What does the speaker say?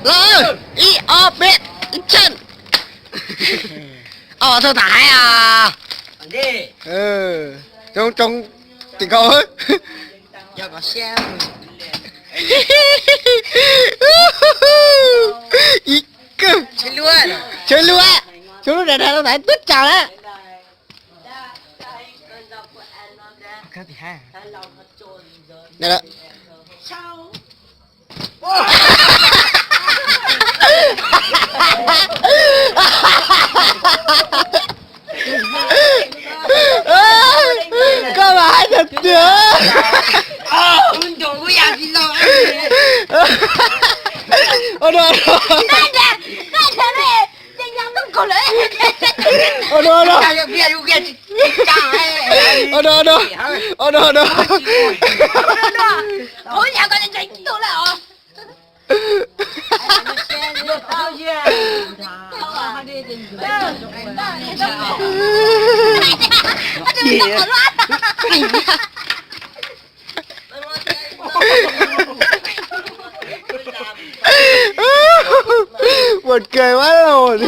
Los, ib ob peb, ib tshee. Ob thaj tam haiv a. Coob coob tim nkaus. Ib kawg. Tshee lub, tshee lub daim daim tau tam twb tsaus na. Koj mas hais tiag tiag. Ua no, ua no, ua no, ua no, ua no, ua no. Buồn cười quá rồi.